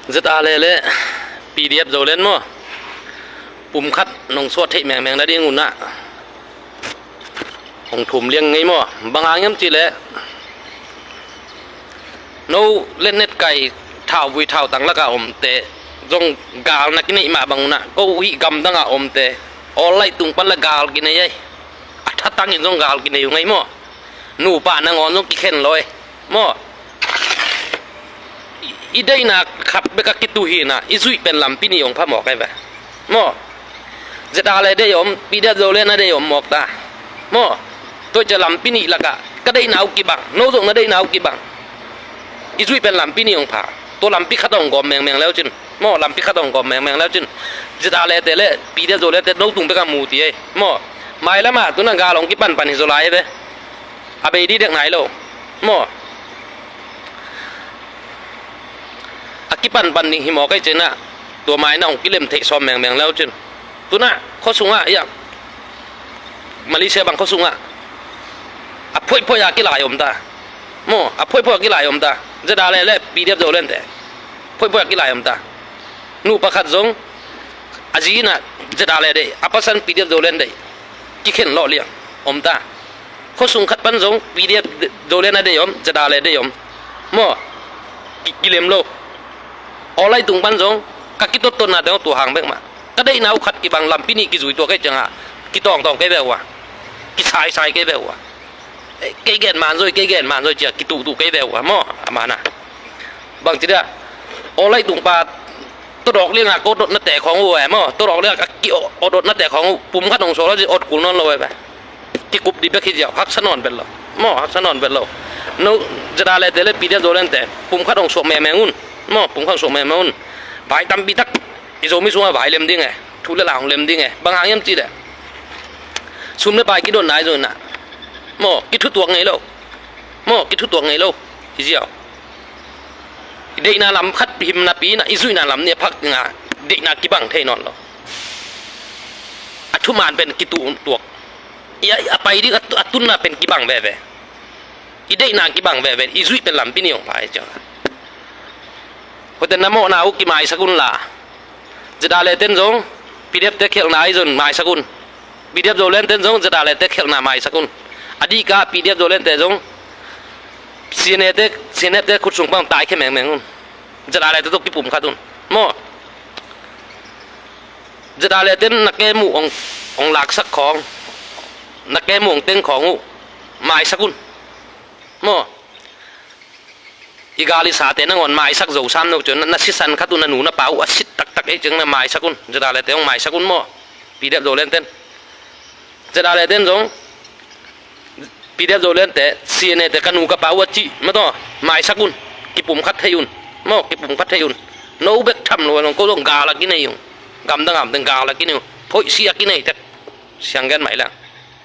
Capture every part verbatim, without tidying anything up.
ZRA le le PDF Zoland maw, pumkhat nong suah theih mengmeng nading un ah hong thum liang ngei maw? Bang hang hiam cih leh no letnet kai thauvui thautang lakah omte zong gal na kineih mah bang un ah, ko hih gamdang ah omte awlai tung pan la gal kinei ei. A thatangin zong gal kinei uh ngei maw? Nupa nangawn zong kikhen lo ei maw? I, i deihna khat bek a kituh hi na, i zuih pen lampi nih hong pha mawk ei ve maw? ZRA le deih om, PDF Zoland a deih om mawk ta maw? Tua hi ciah lampi nih lakah ka deihna uh kibang, no zong na deihna uh kibang. I zuih pen lampi nih hong pha. Tua lampi khat hong gawm mengmeng leu cin maw, lampi khat hong gawm mengmeng leu cin ZRA le te le PDF Zoland te no tung bek a mu ti ei maw? Mailam ah tu na gal hong kipanpan hi zaw lai ei ve. A bei didek nai lo maw? A kipanpan ding hi mawk ei cin ah, tua mai na hong kilem theih sawm mengmeng leu cin. Tu na khua sungah, ia, Malaysia bang khua sungah a phoihphoih a kilai om ta maw? A phoihphoih a kilai om ta. ZRA le le PDF Zoland te phoihphoih a kilai om ta. Nupa khat zong a zi in ah ZRA le deih, a pasan PDF Zoland deih, kikhen lawh liang om ta. Khua sung khat pan zong PDF Zoland a deih om, ZRA le deih om maw? Ki, kilem lo. Awlai tung pan zong ka kitottot na teng tua hang bek mah. Ka deihna uh khat kibang, lampi nih kizui tua kei ciangah kitawngtawng kei ve uh a, kisaisai kei ve uh a. Eh, kei gen man zaw hi, kei gen man zaw hi ci a kituhtuh kei ve uh a maw? A man a bang ci dia, awlai tung pa tawdawk liangah ka awdot na te khawng uh eh maw, tawdawk liangah ka ki awdot na te khawng uh pumkhat hong suak lo ci, awt kul nawn lo eh ve. Kikup dih bek hi ziau, haksa nawn bel lo maw, haksa nawn bel lo. No, ZRA le te le PDF Zoland te pumkhat hong suak mengmeng un maw, pumkhat hong suak mengmeng un. Vai tampi tak i Zomi sungah vai lem ding eh, thu le la hong lem ding eh. Bang hang hiam cih leh sum le pai kidon nai zong in ah maw, kithutuak ngei lo maw, kithutuak ngei lo hi ziau. I deihna lam khat him napi in ah i zuihna lam nih a phak ding a, deihna kibang thei nawn lo. A thuman pen kituh tuak. I a, a pai ding a, a tunna pen kibang veve. I deihna kibang veve, i zuih pen lampi nih hong pha hi ciang. Huate na mawhna uh kimaisak un la. ZRA le ten zong PDF te khelhna ahi zong maisak un. PDF Zoland ten zong ZRA le te khelhna maisak un. A dihka PDF Zoland te zong CNA te, CNF te khut sung pan taikhia mengmeng un. ZRA le te tawh kipumkhat un maw? ZRA le ten na kem uh hong, hong laksak khawng, na kem uh hong teng khawng uh maisak un maw? I gal i sate nangawn maisak zo sam no ciang, na, na sisan khat uh, na nu na pa uh a sit taktak ei ciang na maisak un. ZRA le te hong maisak un maw? PDF Zoland ten, ZRA le ten zong, PDF Zoland te, CNA te, ka nu ka pa uh a cih mah tawh maisak un. Kipumkhat thei un maw, kipumkhat thei un. No bek tham lo, no ko zong gal a kinei ung. Gamdang ah om teng gal a kinei ung. Phoihsi a kinei tek. Siang gen mai leng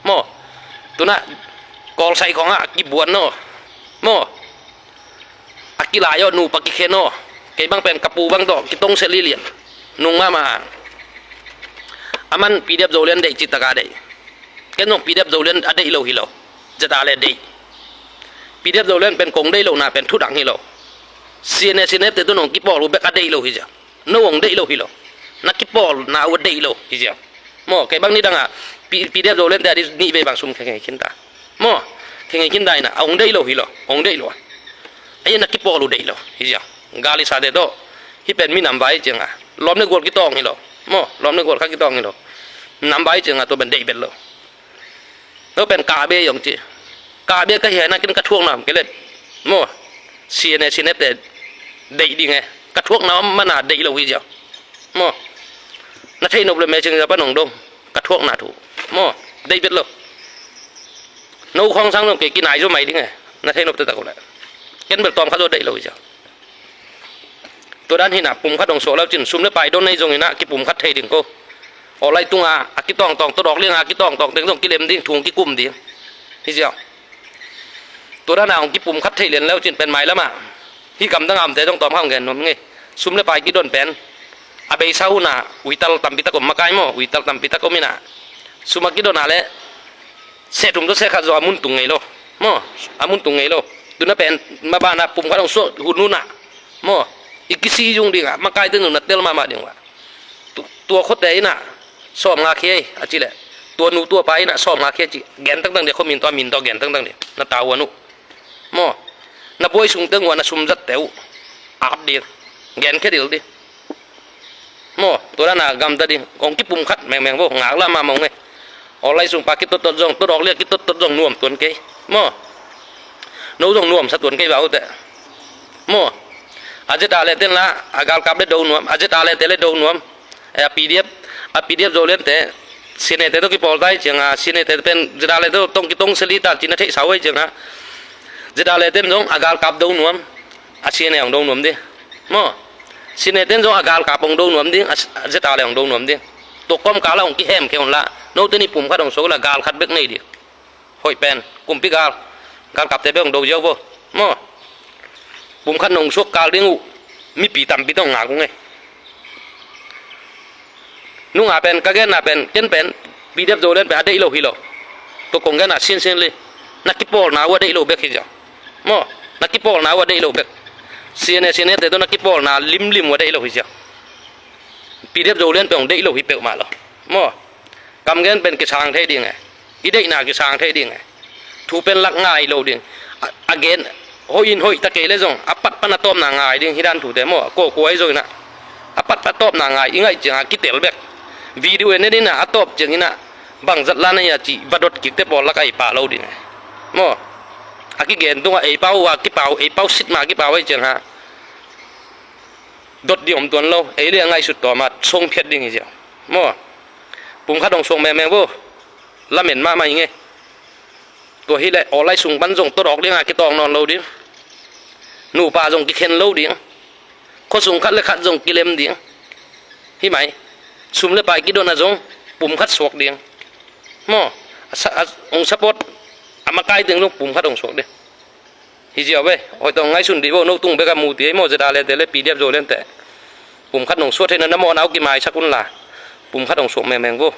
maw? Tu na Kawlsai khawngah a kibuan no maw? A kilai aw, nupa kikhen aw. Kei bang pen ka pu bang tawh kitong seh lilian. Nung mahmah. Aman PDF Zoland deih citak a deih. Ken zong PDF Zoland a deih lo hi lo. ZRA le deih. PDF Zoland pen kong deih lohna pen thudang hi lo. CNA, CNF te tun hong kipawl uh bek a deih lo hi ziau. No hong deih lo hi lo. Na kipawlna uh a deih lo hi ziau. Maw, kei bang nidang a P-, PDF Zoland te a di nih vei bang sum khe ngei khin ta. Maw, khe ngei khin ta in a, a hong deih lo hi lo, hong deih lo a. Ahi na kipawl uh deih lo hi ziau. Gal i sate tawh hih pen minam vai ciang a, lawm le gual kitawng hi lo. Maw, lawm le gual kha kitawng hi lo. Minam vai ciang a tua pen deih bet lo. No pen Kabe hong ci. Kabe ka hi a, na ken ka thuakna om kei leh, maw, CNA, CNF te deih ding e. Ka thuakna om mana deih lo hi ziau. Maw, na theih nop le message a pan hong dong. Ka thuakna thu, maw, deih bet lo. No khawng sang zong kei kinai zaw mai ding e. Na theih nop te tak uh leh. Ken bel tawm kha zaw deih lo hi ziau. Tua dan hi na, pumkhat hong suak lo cin, sum le pai don nei zong hi na, kipumkhat thei ding ko. Awlai tung a, a kitawngtawng, tawdawk liang a, a kitawngtawng teng zong kilem ding, thu hong kikum ding hi ziau. Tua dan a hong kipumkhat thei lian lo cin pen mailam a, hih gamdang a omte zong tawm kha hong gen nuam ngei. Sum le pai kidon pen a beisa hun a uital tampi tak om makai maw, uital tampi tak om hi na. Sum a kidon a leh seh thum tawh seh khat zaw a mun tung ngei lo. Maw, a mun tung ngei lo. Tu na pen maban a pumkhat hong suak hun hun a, maw, I kisizung ding a, makaite nung na tel mahmah ding uh a. Tu-, tua khuate in a sawm nga khia ei a cih leh, tua nu tua pa in a sawm nga khia ei ci, gen tangtang ding, khuamin tawh a min tawh gen tangtang ding, na tau uh a nu. Maw, na buai sung teng uh a na sum zatte uh ap ding, gen khia dil ding. Maw, tua dan a gamta ding, kong kipumkhat mengmeng vo, ngak la mahmah ung e. Awlai sung pa kitottot zong, totawk lian kitottot zong nuam tuan kei. Maw, no zong nuamsa tuan kei va uh teh. Maw, a ZRA le ten la, a galkap le do nuam, a ZRA le te le do nuam. Eh, a PDF, a PDF Zoland te, C N A te tawh kipawl ta hi ciang a, C N A te pen ZRA le tawh tong kitong seli ta cih na theihsa uh hi ciang a, ZRA le ten zong a galkap do nuam, a C N A hong do nuam ding. Maw, C N A ten zong a galkap hong do nuam ding, a ZRA le hong do nuam ding. Tua kawmkal ah hong kihemkhia un la, note nih pumkhat hong suak uh la, gal khat bek nei ding. Hoih pen, kumpi gal, galkapte bek hong do ziau vo. Maw, pumkhat nong suak kal ding uh, mipi tampi tawh ngak ung e. Nung a pen, ka genna pen, ken pen, PDF Zoland pen a deih lo hi lo. Tua kong genna sinsin le, na kipawlna uh a deih lo bek hi ziau. Maw, na kipawlna uh a deih lo bek. C N A, C N A te tawh na kipawlna limlim uh a deih lo hi ziau. PDF Zoland pen hong deih lo hi peuhmah lo. Maw, kam gen pen kisang thei ding e. I deihna kisang thei ding e. Thu pen lak ngai lo ding. A, a gen hoih in hoih ta kei le zong, a patpat a tawpna ngai ding, hi dan thute maw, a kua kua ahi zong in a, a patpat tawpna ngai, i ngaih ciang a kitel bek. Video en en in a, a tawp ciang in a, bang zat la na hi a cih va dot kik te pawl lak a ei pah lo ding e. Maw, a kigen tung a ei pau a kipau, ei pau sit ma kipau ahi ciang a, dot ding om tuan lo, ei le a ngaihsut tawm a song phiat ding hi ziau. Maw, pumkhat hong suak mengmeng vo, lamen mahmah ing e. Tua hi leh awlai sung pan zong tawtawk ding a kitawng nawn lo ding. Nupa zong kikhen lo ding. Khuasung khat le khat zong kilem ding. Hi mai, sum le pai kidon a zong pumkhat suak ding. Maw, a sa-, a, hong support a makai teng zong pumkhat hong suak ding. Hi ziau ve, hoih tawh ngaihsun dih vo, no tung bek a mu ti ei maw, ZRA le te le PDF Zoland te. Pumkhat nong suak theihna na mawhna uh kimaisak un la, pumkhat hong suak mengmeng vo.